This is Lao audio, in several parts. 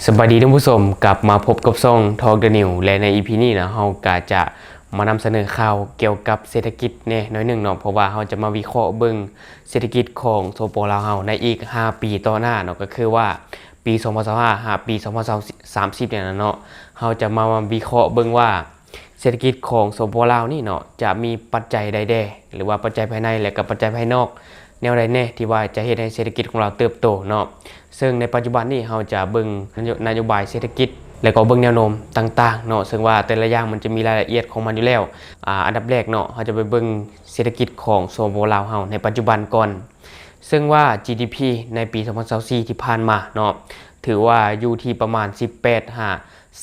ສະບາຍດີທ່ານຜູ້ຊົມ, ກັບມາພົບກັບຊ່ອງ Talk the News ແລະ ໃນ ອີ ພີ ນີ້ນະ ເຮົາກະຈະມານຳສະເໜີຂ່າວກ່ຽວກັບເສດຖະກິດແດ່ໜ້ອຍໜຶ່ງເນາະ, ເພາະວ່າເຮົາຈະມາວິເຄາະເບິ່ງເສດຖະກິດຂອງ ສປປ ລາວເຮົາໃນອີກຫ້າປີຕໍ່ໜ້າເນາະ, ກໍຄືວ່າປີສອງພັນຊາວຫ້າ ຫາປີສອງພັນສາມສິບນີ້ນະເນາະ, ເຮົາຈະມາວິເຄາະເບິ່ງວ່າ ເສດຖະກິດຂອງ ສປປ ລາວນີ້ເນາະ ຈະມີປັດໄຈໃດແດ່ ຫຼືວ່າປັດໄຈພາຍໃນ ແລະ ກໍປັດໄຈພາຍນອກ ແນວໃດແດ່ ທີ່ວ່າຈະເຮັດໃຫ້ເສດຖະກິດຂອງລາວເຕີບໂຕເນາະ. ເຊິ່ງໃນປັດຈຸບັນນີ້ ເຮົາຈະເບິ່ງນະໂຍ ນະໂຍບາຍເສດຖະກິດ ແລະ ກໍເບິ່ງແນວໂນ້ມຕ່າງໆເນາະ, ເຊິ່ງວ່າແຕ່ລະຢ່າງມັນຈະມີລາຍລະອຽດຂອງມັນຢູ່ແລ້ວ. ອາ ອັນດັບແລກເນາະ ເຮົາຈະໄປເບິ່ງເສດຖະກິດຂອງ ສປປ ລາວເຮົາໃນປັດຈຸບັນກ່ອນ, ເຊິ່ງວ່າ ຈີ ດີ ພີ ໃນປີສອງພັນຊາວສີ່ທີ່ຜ່ານມາເນາະ ຖືວ່າຢູ່ທີ່ປະມານສິບແປດຫາ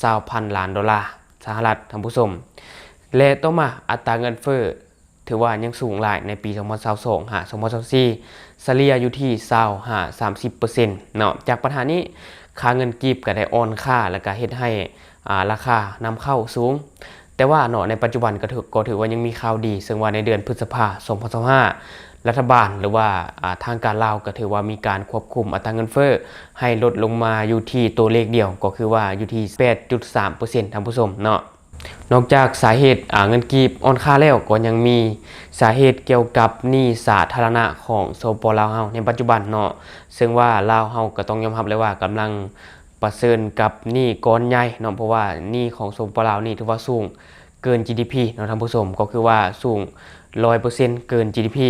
ຊາວພັນລ້ານໂດລາ ສະຫະລັດ ທ່ານຜູ້ຊົມ. ແລະ ຕໍ່ມາ ອັດຕາເງິນເຟີ້ຖືວ່າຍັງສູງຫຼາຍໃນປີສອງພັນຊາວສອງຫາສອງພັນຊາວສີ່ ສະເລ່ຍຢູ່ທີ່ຊາວຫາສາມສິບເປີເຊັນເນາະ. ຈາກບັນຫານີ້ ຄ່າເງິນກີບກໍໄດ້ອ່ອນຄ່າ ແລ້ວກໍເຮັດໃຫ້ ອາ ລາຄານຳເຂົ້າສູງ. ແຕ່ວ່າເນາະ ໃນປັດຈຸບັນກໍຖື ກໍຖືວ່າຍັງມີຂ່າວດີ, ເຊິ່ງວ່າໃນເດືອນພຶດສະພາ ສອງພັນຊາວຫ້າ ລັດຖະບານ ຫຼືວ່າ ອາ ທາງການລາວກໍຖືວ່າມີການຄວບຄຸມອັດຕາເງິນເຟີ້ໃຫ້ລົດລົງມາຢູ່ທີ່ຕົວເລກດຽວ, ກໍຄືວ່າຢູ່ທີ່ແປດຈຸດສາມເປີເຊັນ ທ່ານຜູ້ຊົມເນາະ. ນອກຈາກສາເຫດ ອາ ເງິນກີບອ່ອນຄ່າແລ້ວ, ກໍຍັງມີສາເຫດກ່ຽວກັບໜີ້ສາທາລະນະຂອງ ສປປ ລາວເຮົາໃນປັດຈຸບັນເນາະ, ເຊິ່ງວ່າລາວເຮົາກໍຕ້ອງຍອມຮັບເລີຍວ່າກຳລັງປະເຊີນກັບໜີ້ກ້ອນໃຫຍ່ເນາະ, ເພາະວ່າໜີ້ຂອງ ສປປ ລາວນີ້ຖືວ່າສູງເກີນ ຈີ ດີ ພີ ເນາະ ທ່ານຜູ້ຊົມ, ກໍຄືວ່າສູງຮ້ອຍເປີເຊັນເກີນ ຈີ ດີ ພີ.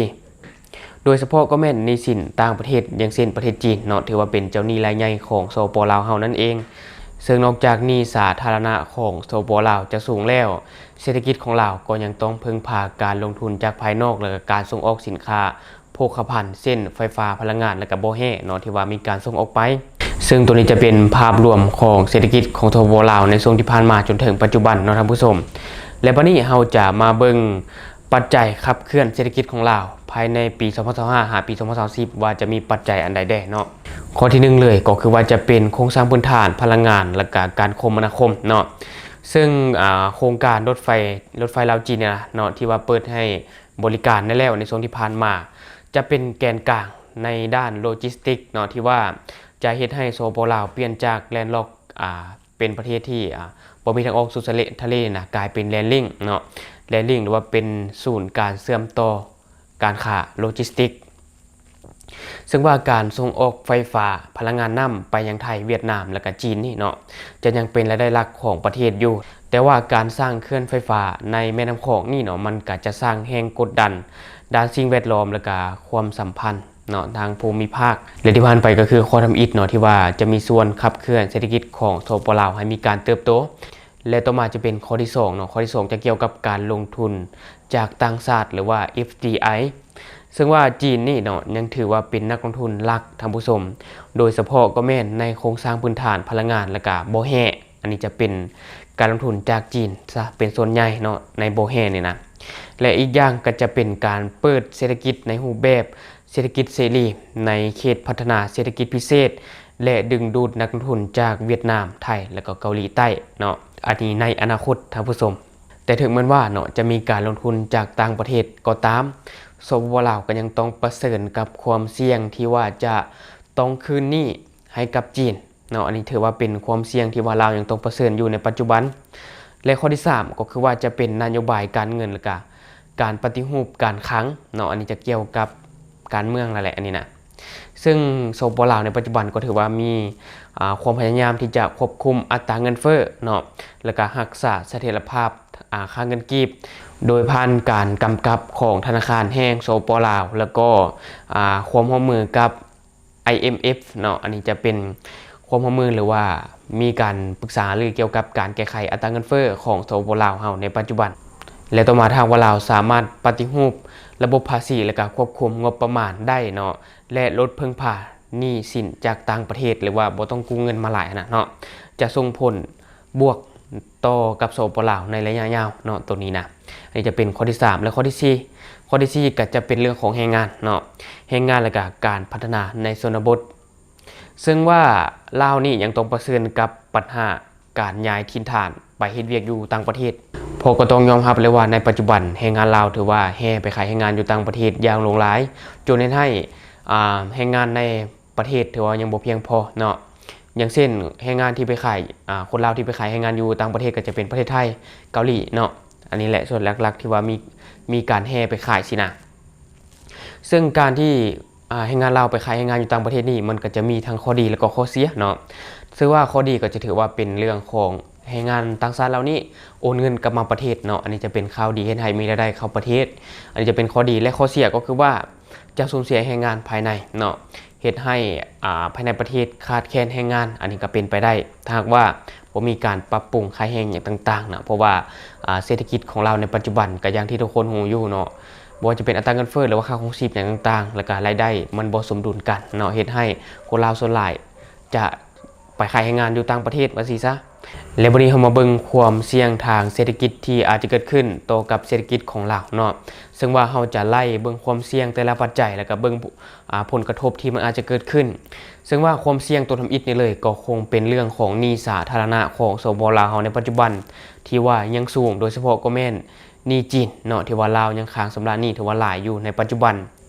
ໂດຍສະເພາະກໍແມ່ນໜີ້ສິນຕ່າງປະເທດ, ຢ່າງເຊັ່ນປະເທດຈີນເນາະ, ຖືວ່າເປັນເຈົ້າໜີ້ລາຍໃຫຍ່ຂອງ ສປປ ລາວເຮົານັ້ນເອງ. ເຊິ່ງນອກຈາກໜີ້ສາທາລະນະຂອງ ສປປ ລາວ ຈະສູງແລ້ວ, ເສດຖະກິດຂອງລາວກໍຍັງຕ້ອງເພິ່ງພາການລົງທຶນຈາກພາຍນອກ ແລະ ກະການສົ່ງອອກສິນຄ້າໂພຄະພັນ ເຊັ່ນ ໄຟຟ້າ, ພະລັງງານ ແລະ ກະບໍ່ແຮ່ເນາະ ທີ່ວ່າມີການສົ່ງອອກໄປ. ເຊິ່ງໂຕນີ້ຈະເປັນພາບລວມຂອງເສດຖະກິດຂອງ ສປປ ລາວ ໃນຊ່ວງທີ່ຜ່ານມາຈົນເຖິງປັດຈຸບັນເນາະ ທ່ານຜູ້ຊົມ. ແລະ ບັດນີ້ເຮົາຈະມາເບິ່ງ ປັດໄຈຂັບເຄື່ອນເສດຖະກິດຂອງລາວ ພາຍໃນປີສອງພັນຊາວຫ້າ ຫາປີສອງພັນສາມສິບ ວ່າຈະມີປັດໄຈອັນໃດແດ່ເນາະ. ຂໍ້ທີໜຶ່ງເລີຍ ກໍຄືວ່າຈະເປັນໂຄງສ້າງພື້ນຖານພະລັງງານ ແລະ ກະການຄົມມະນາຄົມເນາະ, ເຊິ່ງ ອາ ໂຄງການລົດໄຟ ລົດໄຟລາວຈີນນີ້ນະເນາະ ທີ່ວ່າເປີດໃຫ້ບໍລິການໄດ້ແລ້ວໃນຊ່ວງທີ່ຜ່ານມາ ຈະເປັນແກນກາງໃນດ້ານໂລຈິສຕິກເນາະ ທີ່ວ່າຈະເຮັດໃຫ້ ສປປ ລາວ ປ່ຽນຈາກແລນລັອກ ອາ ເປັນປະເທດທີ່ ອາ ບໍ່ມີທາງອອກສູ່ທະເລ ທະເລນະ ກາຍເປັນແລນລິ້ງເນາະ, ແລນລິ້ງ ຫຼືວ່າເປັນສູນການເຊື່ອມຕໍ່ການຄ້າໂລຈິສຕິກ, ເຊິ່ງວ່າການສົ່ງອອກໄຟຟ້າ, ພະລັງງານນ້ຳໄປຍັງໄທ, ຫວຽດນາມ ແລະ ກະຈີນນີ້ເນາະ ຈະຍັງເປັນລາຍໄດ້ຫຼັກຂອງປະເທດຢູ່, ແຕ່ວ່າການສ້າງເຂື່ອນໄຟຟ້າໃນແມ່ນ້ຳຂອງນີ້ເນາະ ມັນກະຈະສ້າງແຮງກົດດັນດ້ານສິ່ງແວດລ້ອມ ແລະ ກະຄວາມສຳພັນ ເນາະ ທາງພູມິພາກ ແລະ ທີ່ຜ່ານໄປກໍຄືຂໍ້ທຳອິດເນາະ ທີ່ວ່າຈະມີສ່ວນຂັບເຄື່ອນເສດຖະກິດຂອງ ສປປ ລາວ ໃຫ້ມີການເຕີບໂຕ ແລະ ຕໍ່ມາຈະເປັນຂໍ້ທີສອງເນາະ, ຂໍ້ທີສອງຈະກ່ຽວກັບການລົງທຶນຈາກຕ່າງຊາດ ຫຼືວ່າ ເອັຟ ດີ ໄອ ເຊິ່ງວ່າຈີນນີ້ເນາະ ຍັງຖືວ່າເປັນນັກລົງທຶນຫຼັກ ທ່ານຜູ້ຊົມ, ໂດຍສະເພາະກໍແມ່ນໃນໂຄງສ້າງພື້ນຖານພະລັງງານ ແລະ ກະບໍ່ແຮ່. ອັນນີ້ຈະເປັນການລົງທຶນຈາກຈີນຊະເປັນສ່ວນໃຫຍ່ເນາະ ໃນບໍ່ແຮ່ນີ້ນະ ແລະ ອີກຢ່າງກໍຈະເປັນການເປີດເສດຖະກິດໃນຮູບແບບເສດຖະກິດເສລີໃນເຂດພັດທະນາເສດຖະກິດພິເສດ ແລະ ດຶງດູດນັກລົງທຶນຈາກຫວຽດນາມ, ໄທ ແລະ ກໍເກົາຫຼີໃຕ້ເນາະ ອັນນີ້ໃນອະນາຄົດ ທ່ານຜູ້ຊົມ. ແຕ່ເຖິງແມ່ນວ່າເນາະ ຈະມີການລົງທຶນຈາກຕ່າງປະເທດກໍຕາມ, ສປປ ລາວ ກໍຍັງຕ້ອງປະເຊີນກັບຄວາມສ່ຽງທີ່ວ່າຈະຕ້ອງຄືນໜີ້ໃຫ້ກັບຈີນ ເນາະ, ອັນນີ້ຖືວ່າເປັນຄວາມສ່ຽງທີ່ວ່າລາວຍັງຕ້ອງປະເຊີນຢູ່ໃນປັດຈຸບັນ ແລະ ຂໍ້ທີສາມ ກໍຄືວ່າຈະເປັນນະໂຍບາຍການເງິນ ແລະ ກະການປະຕິຮູບການຄັງເນາະ, ອັນນີ້ຈະກ່ຽວກັບການເມືອງນັ້ນແຫຼະ ອັນນີ້ນະ. ເຊິ່ງ ສປປ ລາວ ໃນປັດຈຸບັນກໍຖືວ່າມີ ອາ ຄວາມພະຍາຍາມທີ່ຈະຄວບຄຸມອັດຕາເງິນເຟີ້ເນາະ ແລະ ກະຮັກສາສະຖຽນລະພາບ ອາ ຄ່າເງິນກີບ ໂດຍຜ່ານການກຳກັບຂອງທະນາຄານແຫ່ງ ສປປ ລາວ ແລະ ກໍ ອາ ຄວາມຮ່ວມມືກັບ ໄອເອັມເອັຟ ເນາະ, ອັນນີ້ຈະເປັນຄວາມຮ່ວມມື ຫຼືວ່າມີການປຶກສາຫາລືກ່ຽວກັບການແກ້ໄຂອັດຕາເງິນເຟີ້ຂອງ ສປປ ລາວ ເຮົາໃນປັດຈຸບັນ ແລະ ຕໍ່ມາຖ້າຫາກວ່າລາວສາມາດປະຕິຮູບລະບົບພາສີ ແລະ ກະຄວບຄຸມງົບປະມານໄດ້ເນາະ ແລະ ລົດເພິ່ງພາໜີ້ສິນຈາກຕ່າງປະເທດ ຫຼືວ່າບໍ່ຕ້ອງກູ້ເງິນມາຫຼາຍຫັ້ນນະເນາະ ຈະສົ່ງຜົນບວກ ຕໍ່ກັບ ສປປ ລາວ ໃນໄລຍະຍາວເນາະ ໂຕນີ້ນະ. ອັນນີ້ຈະເປັນຂໍ້ທີສາມ ແລະ ຂໍ້ທີສີ່ ຂໍ້ທີສີ່ກໍຈະເປັນເລື່ອງຂອງແຮງງານເນາະ ແຮງງານ ແລະ ກະການພັດທະນາໃນຊົນນະບົດ ເຊິ່ງວ່າລາວນີ້ຍັງຕ້ອງປະເຊີນກັບບັນຫາການຍ້າຍຖິ່ນຖານໄປເຮັດວຽກຢູ່ຕ່າງປະເທດ ເພາະກໍຕ້ອງຍອມຮັບເລີຍວ່າໃນປັດຈຸບັນແຮງງານລາວຖືວ່າແຫ່ໄປຂາຍແຮງງານຢູ່ຕ່າງປະເທດຢ່າງຫຼວງຫຼາຍ ຈົນເຮັດໃຫ້ ອາ ແຮງງານໃນ ປະເທດຖືວ່າຍັງບໍ່ພຽງພໍເນາະ ຢ່າງເຊັ່ນ ແຮງງານທີ່ໄປຂາຍ ອາ ຄົນລາວທີ່ໄປຂາຍແຮງງານຢູ່ຕ່າງປະເທດ ກໍຈະເປັນປະເທດໄທ, ເກົາຫຼີເນາະ. ອັນນີ້ແຫຼະສ່ວນຫຼັກໆ ທີ່ວ່າມີ ມີການແຫ່ໄປຂາຍຊີ້ນະ. ເຊິ່ງການທີ່ ອາ ແຮງງານລາວໄປຂາຍແຮງງານຢູ່ຕ່າງປະເທດນີ້ ມັນກໍຈະມີທັງຂໍ້ດີ ແລະ ກໍຂໍ້ເສຍເນາະ. ເຊິ່ງວ່າຂໍ້ດີກໍຈະຖືວ່າເປັນເລື່ອງຂອງແຮງງານຕ່າງຊາດເຫຼົ່ານີ້ໂອນເງິນກັບມາປະເທດເນາະ, ອັນນີ້ຈະເປັນຂ່າວດີ ເຮັດໃຫ້ມີລາຍໄດ້ເຂົ້າປະເທດ, ອັນນີ້ຈະເປັນຂໍ້ດີ. ແລະ ຂໍ້ເສຍກໍຄືວ່າຈະສູນເສຍແຮງງານພາຍໃນເນາະ, ເຮັດໃຫ້ ອາ ພາຍໃນປະເທດຂາດແຄນແຮງງານ, ອັນນີ້ກໍເປັນໄປໄດ້ ຖ້າຫາກວ່າບໍ່ມີການປັບປຸງຄ່າແຮງຫຍັງຕ່າງໆເນາະ. ເພາະວ່າ ອາ ເສດຖະກິດຂອງລາວໃນປັດຈຸບັນ ກໍຢ່າງທີ່ທຸກຄົນຮູ້ຢູ່ເນາະ, ບໍ່ວ່າຈະເປັນອັດຕາເງິນເຟີ້ ຫຼືວ່າຄ່າຄອງຊີບຫຍັງຕ່າງໆ ແລ້ວກໍລາຍໄດ້ມັນບໍ່ສົມດຸນກັນເນາະ, ເຮັດໃຫ້ຄົນລາວສ່ວນຫຼາຍຈະໄປຂາຍແຮງງານຢູ່ຕ່າງປະເທດວ່າຊີ້ຊະ. ແລະ ບັດນີ້ເຮົາມາເບິ່ງຄວາມສ່ຽງທາງເສດຖະກິດທີ່ອາດຈະເກີດຂຶ້ນຕໍ່ກັບເສດຖະກິດຂອງລາວເນາະ. ເຊິ່ງວ່າເຮົາຈະໄລ່ເບິ່ງຄວາມສ່ຽງແຕ່ລະປັດໄຈ ແລ້ວກໍເບິ່ງ ອາ ຜົນກະທົບທີ່ມັນອາດຈະເກີດຂຶ້ນ. ເຊິ່ງວ່າຄວາມສ່ຽງຕົວທຳອິດນີ້ເລີຍ ກໍຄົງເປັນເລື່ອງຂອງໜີ້ສາທາລະນະຂອງ ສປປ ລາວເຮົາໃນປັດຈຸບັນ ທີ່ວ່າຍັງສູງ, ໂດຍສະເພາະກໍແມ່ນໜີ້ຈີນເນາະ ທີ່ວ່າລາວຍັງຄ້າງຊຳລະໜີ້ຖືວ່າຫຼາຍຢູ່ໃນປັດຈຸບັນ.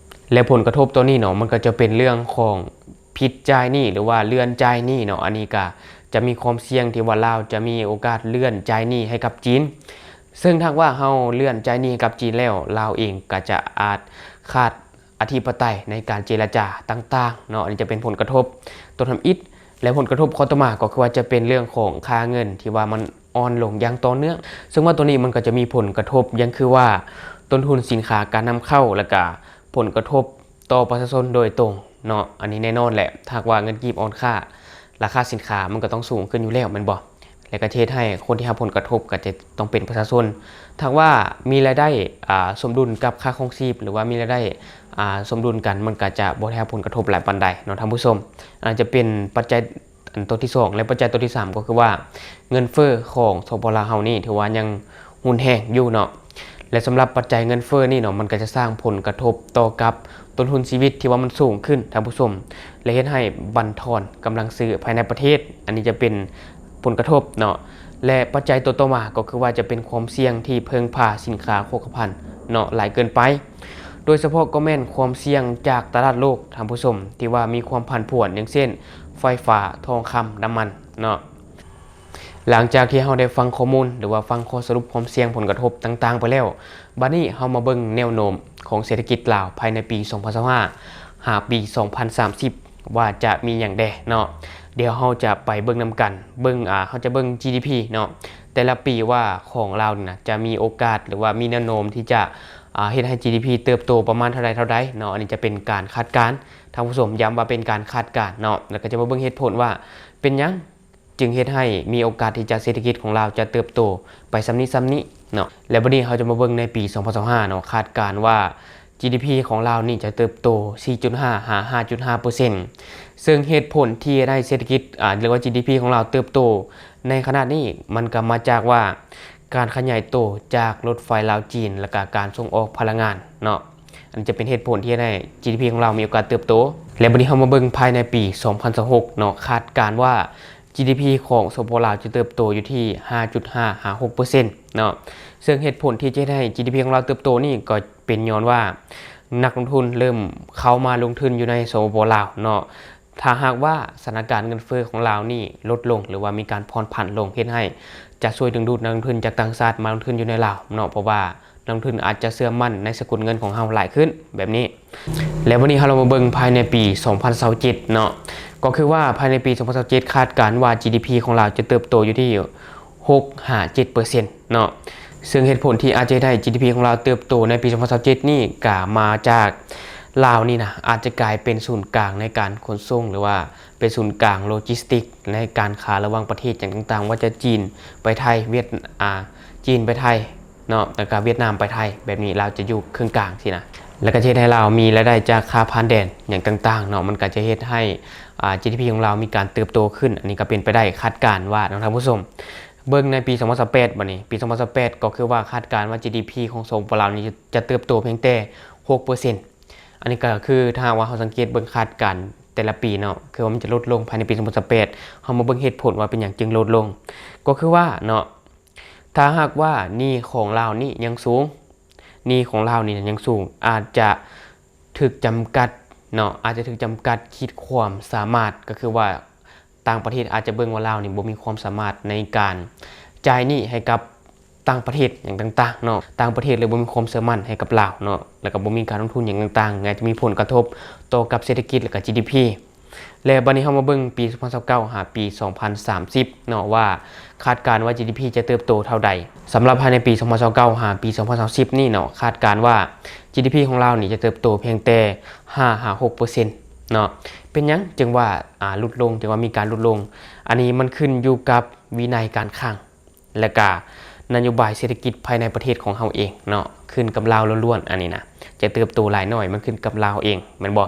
ແລະ ຜົນກະທົບຕໍ່ນີ້ເນາະ ມັນກໍຈະເປັນເລື່ອງຂອງຜິດຈ່າຍໜີ້ ຫຼືວ່າເລື່ອນຈ່າຍໜີ້ເນາະ, ອັນນີ້ກໍຈະມີຄວາມສ່ຽງທີ່ວ່າລາວຈະມີໂອກາດເລື່ອນຈ່າຍໜີ້ໃຫ້ກັບຈີນ. ເຊິ່ງຖ້າຫາກວ່າເຮົາເລື່ອນຈ່າຍໜີ້ໃຫ້ກັບຈີນແລ້ວ ລາວເອງກໍຈະອາດຂາດ ອະທິປະໄຕໃນການເຈລະຈາຕ່າງໆເນາະ, ອັນນີ້ຈະເປັນຜົນກະທົບຕົວທຳອິດ. ແລະ ຜົນກະທົບຂໍ້ຕໍ່ມາກໍຄືວ່າຈະເປັນເລື່ອງຂອງຄ່າເງິນທີ່ວ່າມັນອ່ອນລົງຢ່າງຕໍ່ເນື່ອງ, ເຊິ່ງວ່າຕົວນີ້ມັນກໍຈະມີຜົນກະທົບຢ່າງຄືວ່າຕົ້ນທຶນສິນຄ້າການນຳເຂົ້າ ແລ້ວກະຜົນກະທົບຕໍ່ປະຊາຊົນໂດຍຕົງເນາະ. ອັນນີ້ແນ່ນອນແຫຼະ, ຖ້າຫາກວ່າເງິນກີບອ່ອນຄ່າ ລາຄາສິນຄ້າມັນກໍຕ້ອງສູງຂຶ້ນຢູ່ແລ້ວແມ່ນບໍ່? ແລະ ກໍຈະເຮັດໃຫ້ຄົນທີ່ຮັບຜົນກະທົບກໍຈະຕ້ອງເປັນປະຊາຊົນ. ຖ້າຫາກວ່າມີລາຍໄດ້ ອາ ສົມດຸນກັບຄ່າຄອງຊີບ ຫຼືວ່າມີລາຍໄດ້ ອາ ສົມດຸນກັນ ມັນກໍຈະບໍ່ໄດ້ຮັບຜົນກະທົບຫຼາຍປານໃດເນາະທ່ານຜູ້ຊົມ. ອາດຈະເປັນປັດໄຈອັນຕົວທີສອງ ແລະ ປັດໄຈຕົວທີສາມ ກໍຄືວ່າເງິນເຟີ້ຂອງ ສປປ ລາວເຮົານີ້ຖືວ່າຍັງຮຸນແຮງຢູ່ເນາະ. ແລະ ສຳລັບປັດໄຈເງິນເຟີ້ນີ້ເນາະ ມັນກໍຈະສ້າງຜົນກະທົບຕໍ່ກັບຕົ້ນທຶນຊີວິດທີ່ວ່າມັນສູງຂຶ້ນທ່ານຜູ້ຊົມ ແລະ ເຮັດໃຫ້ບັ່ນທອນກຳລັງຊື້ພາຍໃນປະເທດ, ອັນນີ້ຈະເປັນຜົນກະທົບເນາະ. ແລະ ປັດໄຈຕົວຕໍ່ມາກໍຄືວ່າຈະເປັນຄວາມສ່ຽງທີ່ເພິ່ງພາສິນຄ້າໂພຄະພັນເນາະຫຼາຍເກີນໄປ, ໂດຍສະເພາະກໍແມ່ນຄວາມສ່ຽງຈາກຕະຫຼາດໂລກທ່ານຜູ້ຊົມ ທີ່ວ່າມີຄວາມຜັນຜວນ ຢ່າງເຊັ່ນ ໄຟຟ້າ, ທອງຄຳ, ນ້ຳມັນເນາະ. ຫຼັງຈາກທີ່ເຮົາໄດ້ຟັງຂໍ້ມູນ ຫຼືວ່າຟັງຂໍ້ສະຫຼຸບຄວາມສ່ຽງຜົນກະທົບຕ່າງໆໄປແລ້ວ, ບັດນີ້ເຮົາມາເບິ່ງແນວໂນ້ມຂອງເສດຖະກິດລາວພາຍໃນປີສອງພັນຊາວຫ້າ ຫາປີສອງພັນສາມສິບ ວ່າຈະມີຫຍັງແດ່ເນາະ. ດຽວເຮົາຈະໄປເບິ່ງນຳກັນ, ເບິ່ງ ອາ ເຮົາຈະເບິ່ງ ຈີດີພີ ເນາະ ແຕ່ລະປີວ່າຂອງລາວນີ້ນະ ຈະມີໂອກາດ ຫຼືວ່າມີແນວໂນ້ມທີ່ຈະ ອາ ເຮັດໃຫ້ ຈີດີພີ ເຕີບໂຕປະມານເທົ່າໃດເທົ່າໃດເນາະ. ອັນນີ້ຈະເປັນການຄາດການ, ທ່ານຜູ້ຊົມ ຢ້ຳວ່າເປັນການຄາດການເນາະ, ແລ້ວກໍຈະມາເບິ່ງເຫດຜົນວ່າເປັນຫຍັງ ຈຶ່ງເຮັດໃຫ້ມີໂອກາດທີ່ຈະ ເສດຖະກິດຂອງລາວຈະເຕີບໂຕໄປສ່ຳນີ້ສ່ຳນີ້ເນາະ. ແລະ ບັດນີ້ເຮົາຈະມາເບິ່ງໃນປີສອງພັນຊາວຫ້າເນາະ, ຄາດການວ່າ ຈີດີພີ ຂອງລາວນີ້ຈະເຕີບໂຕສີ່ຈຸດຫ້າ ຫາ ຫ້າຈຸດຫ້າເປີເຊັນ. ເຊິ່ງເຫດຜົນທີ່ເຮັດໃຫ້ເສດຖະກິດ ອາ ຫຼືວ່າ ຈີດີພີ ຂອງລາວເຕີບໂຕໃນຂະນະນີ້ ມັນກໍມາຈາກວ່າການຂະຫຍາຍໂຕຈາກລົດໄຟລາວ-ຈີນ ແລ້ວກໍການສົ່ງອອກພະລັງງານເນາະ. ອັນນີ້ຈະເປັນເຫດຜົນທີ່ເຮັດໃຫ້ ຈີດີພີ ຂອງລາວມີໂອກາດເຕີບໂຕ. ແລະ ບັດນີ້ເຮົາມາເບິ່ງພາຍໃນປີສອງພັນຊາວຫົກເນາະ, ຄາດການວ່າ ຈີດີພີ ຂອງ ສປປ ລາວ ຈະເຕີບໂຕຢູ່ທີ່ຫ້າຈຸດຫ້າ ຫາ ຫົກເປີເຊັນເນາະ. ເຊິ່ງເຫດຜົນທີ່ຈະເຮັດໃຫ້ ຈີດີພີ ຂອງລາວເຕີບໂຕນີ້ ກໍເປັນຍ້ອນວ່ານັກລົງທຶນເລີ່ມເຂົ້າມາລົງທຶນຢູ່ໃນ ສປປ ລາວ ເນາະ. ຖ້າຫາກວ່າສະຖານະການເງິນເຟີ້ຂອງລາວນີ້ລົດລົງ ຫຼືວ່າມີການຜ່ອນຜັນລົງ ເຮັດໃຫ້ຈະຊ່ວຍດຶງດູດນັກລົງທຶນຈາກຕ່າງຊາດມາລົງທຶນຢູ່ໃນລາວເນາະ, ເພາະວ່າ ນັກລົງທຶນອາດຈະເຊື່ອໝັ້ນໃນສະກຸນເງິນຂອງເຮົາຫຼາຍຂຶ້ນແບບນີ້. ແລ້ວບັດນີ້ເຮົາລອງມາເບິ່ງພາຍໃນປີສອງພັນຊາວເຈັດເນາະ, ກໍຄືວ່າພາຍໃນປີສອງພັນຊາວເຈັດ ຄາດການວ່າ ຈີດີພີ ຂອງລາວຈະເຕີບໂຕຢູ່ທີ່ຫົກຫາເຈັດເປີເຊັນເນາະ. ເຊິ່ງເຫດຜົນທີ່ອາດຈະເຮັດໃຫ້ ຈີດີພີ ຂອງລາວເຕີບໂຕໃນປີສອງພັນຊາວເຈັດນີ້ ກໍມາຈາກລາວນີ້ນະ ອາດຈະກາຍເປັນສູນກາງໃນການຂົນສົ່ງ ຫຼືວ່າເປັນສູນກາງໂລຈິສຕິກໃນການຄ້າລະຫວ່າງປະເທດຫຍັງຕ່າງໆ, ວ່າຈະຈີນໄປໄທ, ຫວຽດ ອາ ຈີນໄປໄທ ເນາະ, ແລ້ວກະຫວຽດນາມໄປໄທ ແບບນີ້ລາວຈະຢູ່ເຄິ່ງກາງຊີ້ນະ, ແລ້ວກະຈະເຮັດໃຫ້ລາວມີລາຍໄດ້ຈາກຄ່າຜ່ານແດນຫຍັງຕ່າງໆເນາະ, ມັນກະຈະເຮັດໃຫ້ ອາ ຈີດີພີ ຂອງລາວມີການເຕີບໂຕຂຶ້ນ. ອັນນີ້ກະເປັນໄປໄດ້ ຄາດການວ່າເນາະທ່ານຜູ້ຊົມ. ເບິ່ງໃນປີສອງພັນຊາວແປດ ບັດນີ້ ປີສອງພັນຊາວແປດ ກໍຄືວ່າຄາດການວ່າ ຈີດີພີ ຂອງ ສປປ ລາວ ນີ້ຈະເຕີບໂຕພຽງແຕ່ຫົກເປີເຊັນ. ອັນນີ້ກະຄືຖ້າຫາກວ່າເຮົາສັງເກດເບິ່ງຄາດການແຕ່ລະປີເນາະ, ຄືວ່າມັນຈະລົດລົງພາຍໃນປີສອງພັນຊາວແປດ. ເຮົາມາເບິ່ງເຫດຜົນວ່າເປັນຫຍັງຈຶ່ງລົດລົງ, ກໍຄືວ່າເນາະ ຖ້າຫາກວ່າໜີ້ຂອງລາວນີ້ຍັງສູງ, ໜີ້ຂອງລາວນີ້ຍັງສູງ, ອາດຈະຖືກຈຳກັດເນາະ, ອາດຈະຖືກຈຳກັດຂີດຄວາມສາມາດ, ກໍຄືວ່າ ຕ່າງປະເທດອາດຈະເບິ່ງວ່າລາວນີ້ບໍ່ມີຄວາມສາມາດໃນການຈ່າຍໜີ້ໃຫ້ກັບຕ່າງປະເທດຫຍັງຕ່າງໆເນາະ, ຕ່າງປະເທດເລີຍບໍ່ມີຄວາມເຊື່ອໝັ້ນໃຫ້ກັບລາວເນາະ, ແລ້ວກໍບໍ່ມີການລົງທຶນຫຍັງຕ່າງໆ ອາດຈະມີຜົນກະທົບຕໍ່ກັບເສດຖະກິດ ແລ້ວກໍ ຈີດີພີ. ແລະ ບັດນີ້ເຮົາມາເບິ່ງປີສອງພັນຊາວເກົ້າຫາປີສອງພັນສາມສິບເນາະ ວ່າຄາດການວ່າ ຈີດີພີ ຈະເຕີບໂຕເທົ່າໃດ. ສຳລັບພາຍໃນປີສອງພັນຊາວເກົ້າຫາປີສອງພັນສາມສິບນີ້ເນາະ ຄາດການວ່າ ຈີດີພີ ຂອງລາວນີ້ຈະເຕີບໂຕພຽງແຕ່ຫ້າຫາຫົກເປີເຊັນເນາະ. ເປັນຫຍັງຈຶ່ງວ່າ ອາ ຫຼຸດລົງ, ຈຶ່ງວ່າມີການຫຼຸດລົງ? ອັນນີ້ມັນຂຶ້ນຢູ່ກັບວິໄນການຄັງ ແລະກະນະໂຍບາຍເສດຖະກິດພາຍໃນປະເທດຂອງເຮົາເອງເນາະ, ຂຶ້ນກັບລາວລ້ວນໆ ອັນນີ້ນະ ຈະເຕີບໂຕຫຼາຍໜ້ອຍ ມັນຂຶ້ນກັບລາວເອງ ແມ່ນບໍ່?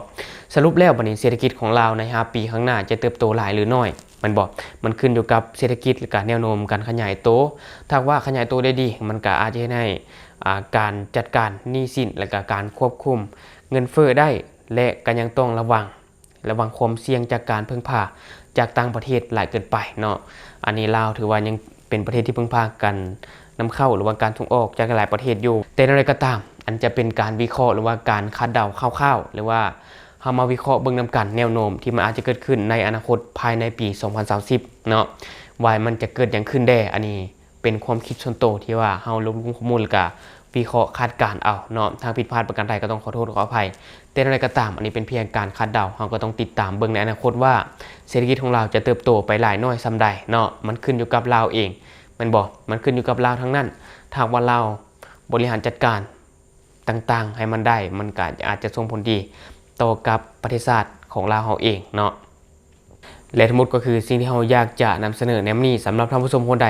ສະຫຼຸບແລ້ວບັດນີ້ ເສດຖະກິດຂອງລາວໃນຫ້າປີຂ້າງໜ້າຈະເຕີບໂຕຫຼາຍຫຼືໜ້ອຍ ແມ່ນບໍ່? ມັນຂຶ້ນຢູ່ກັບເສດຖະກິດ ແລະກະແນວໂນ້ມການຂະຫຍາຍໂຕ. ຖ້າຫາກວ່າຂະຫຍາຍໂຕໄດ້ດີ ມັນກະອາດຈະເຮັດໃຫ້ ອາ ການຈັດການໜີ້ສິນ ແລະກະການຄວບຄຸມເງິນເຟີ້ໄດ້ ແລະກະຍັງຕ້ອງລະວັງ ລະວັງຄວາມສ່ຽງຈາກການເພິ່ງພາຈາກຕ່າງປະເທດຫຼາຍເກີນໄປເນາະ. ອັນນີ້ລາວຖືວ່າຍັງເປັນປະເທດທີ່ເພິ່ງພາການນຳເຂົ້າ ຫຼືວ່າການສົ່ງອອກຈາກຫຼາຍໆປະເທດຢູ່. ແຕ່ແນວໃດກໍຕາມ ອັນຈະເປັນການວິເຄາະ ຫຼືວ່າການຄາດເດົາຄ່າວໆ ຫຼືວ່າເຮົາມາວິເຄາະເບິ່ງນຳກັນແນວໂນ້ມທີ່ມັນອາດຈະເກີດຂຶ້ນໃນອະນາຄົດພາຍໃນປີສອງພັນສາມສິບເນາະ ວ່າມັນຈະເກີດຫຍັງຂຶ້ນແດ່. ອັນນີ້ ເປັນຄວາມຄິດສ່ວນໂຕທີ່ວ່າເຮົາລວບລວມຂໍ້ມູນ ແລ້ວກະວິເຄາະຄາດການເອົາເນາະ, ຖ້າຜິດພາດປະການໃດກໍຕ້ອງຂໍໂທດຂໍອະໄພ. ແຕ່ແນວໃດກໍຕາມ ອັນນີ້ເປັນພຽງການຄາດເດົາ, ເຮົາກໍຕ້ອງຕິດຕາມເບິ່ງໃນອະນາຄົດວ່າເສດຖະກິດຂອງລາວຈະເຕີບໂຕໄປຫຼາຍໜ້ອຍສ່ຳໃດເນາະ, ມັນຂຶ້ນຢູ່ກັບລາວເອງ ແມ່ນບໍ່? ມັນຂຶ້ນຢູ່ກັບລາວທັງນັ້ນ. ຖ້າຫາກວ່າລາວບໍລິຫານຈັດການ ຕ່າງໆໃຫ້ມັນໄດ້ ມັນກໍອາດຈະສົ່ງຜົນດີຕໍ່ກັບປະເທດຊາດຂອງລາວເຮົາເອງເນາະ. ແລະ ທັງໝົດກໍຄືສິ່ງທີ່ເຮົາຢາກຈະນຳສະເໜີໃນມື້ນີ້. ສຳລັບທ່ານຜູ້ຊົມຄົນໃດ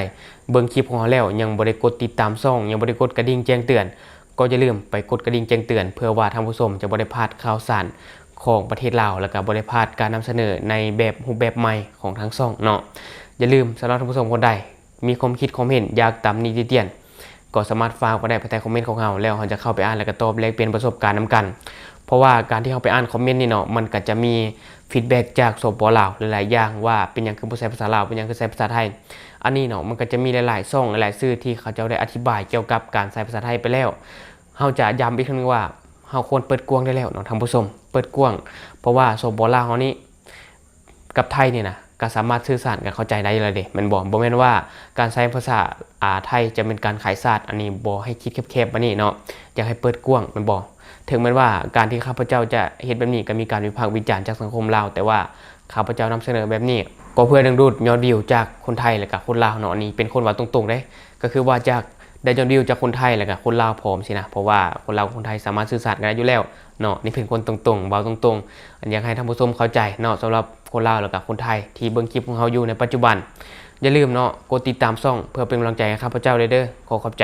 ເບິ່ງຄລິບຂອງເຮົາແລ້ວ ຍັງບໍ່ໄດ້ກົດຕິດຕາມຊ່ອງ ຍັງບໍ່ໄດ້ກົດກະດິ່ງແຈ້ງເຕືອນ ກໍຢ່າລືມໄປກົດກະດິ່ງແຈ້ງເຕືອນ ເພື່ອວ່າທ່ານຜູ້ຊົມຈະບໍ່ໄດ້ພາດຂ່າວສານຂອງປະເທດລາວ ແລ້ວກໍບໍ່ໄດ້ພາດການນຳສະເໜີໃນແບບຮູບແບບໃໝ່ຂອງທາງຊ່ອງເນາະ. ຢ່າລືມ ສຳລັບທ່ານຜູ້ຊົມຄົນໃດ ມີຄວາມຄິດຄວາມເຫັນຢາກຕຳໜິຕິຕຽນ ກໍສາມາດຝາກໄວ້ໄດ້ພາຍໃຕ້ຄອມເມັນຂອງເຮົາ ແລ້ວເຮົາຈະເຂົ້າໄປອ່ານ ແລ້ວກໍຕອບແລກປ່ຽນປະສົບການນຳກັນ. ເພາະວ່າການທີ່ເຮົາໄປອ່ານຄອມເມັນນີ້ເນາະ ມັນກໍຈະມີຟີດແບັກຈາກ ສປ ລາວ ຫຼາຍໆຢ່າງ ວ່າເປັນຫຍັງຄືບໍ່ໃຊ້ພາສາລາວ ເປັນຫຍັງຄືໃຊ້ພາສາໄທ. ອັນນີ້ເນາະ ມັນກໍຈະມີຫຼາຍໆຊ່ອງ ຫຼາຍໆສື່ທີ່ເຂົາເຈົ້າໄດ້ອະທິບາຍກ່ຽວກັບການໃຊ້ພາສາໄທໄປແລ້ວ. ເຮົາຈະຢ້ຳອີກຄັ້ງໜຶ່ງວ່າ ເຮົາຄວນເປີດກວ້າງໄດ້ແລ້ວເນາະທ່ານຜູ້ຊົມ, ເປີດກວ້າງ ເພາະວ່າ ສປ ລາວ ເຮົານີ້ ກັບໄທນີ້ນະ ກໍສາມາດສື່ສານກັນເຂົ້າໃຈໄດ້ຢູ່ແລ້ວເດ ແມ່ນບໍ່? ບໍ່ແມ່ນວ່າການໃຊ້ພາສາ ອາ ໄທຈະເປັນການຂາຍຊາດ, ອັນນີ້ບໍ່ໃຫ້ຄິດແຄບໆປານນີ້ເນາະ, ຢາກໃຫ້ເປີດກວ້າງ ແມ່ນບໍ່? ເຖິງແມ່ນວ່າການທີ່ຂ້າພະເຈົ້າຈະເຮັດແບບນີ້ ກໍມີການວິພາກວິຈານຈາກສັງຄົມລາວ, ແຕ່ວ່າຂ້າພະເຈົ້ານຳສະເໜີແບບນີ້ ກໍເພື່ອດຶງດູດຍອດວິວຈາກຄົນໄທ ແລະກະຄົນລາວເນາະ, ອັນນີ້ເປັນຄົນເວົ້າຕົງໆເດ້, ກໍຄືວ່າຈາກໄດ້ຍອດວິວຈາກຄົນໄທ ແລະກະຄົນລາວພ້ອມຊີ້ນະ, ເພາະວ່າຄົນລາວກັບຄົນໄທສາມາດສື່ສານກັນໄດ້ຢູ່ແລ້ວ ເນາະ, ນີ້ເປັນຄົນຕົງໆ ເວົ້າຕົງໆ ອັນຢາກໃຫ້ທ່ານຜູ້ຊົມເຂົ້າໃຈເນາະ, ສຳລັບຄົນລາວ ແລ້ວກະຄົນໄທທີ່ເບິ່ງຄລິບຂອງເຮົາຢູ່ໃນປັດຈຸບັນ. ຢ່າລືມເນາະ ກົດຕິດຕາມຊ່ອງເພື່ອເປັນກຳລັງໃຈໃຫ້ຂ້າພະເຈົ້າໄດ້ເດີ້. ຂໍຂອບໃຈ.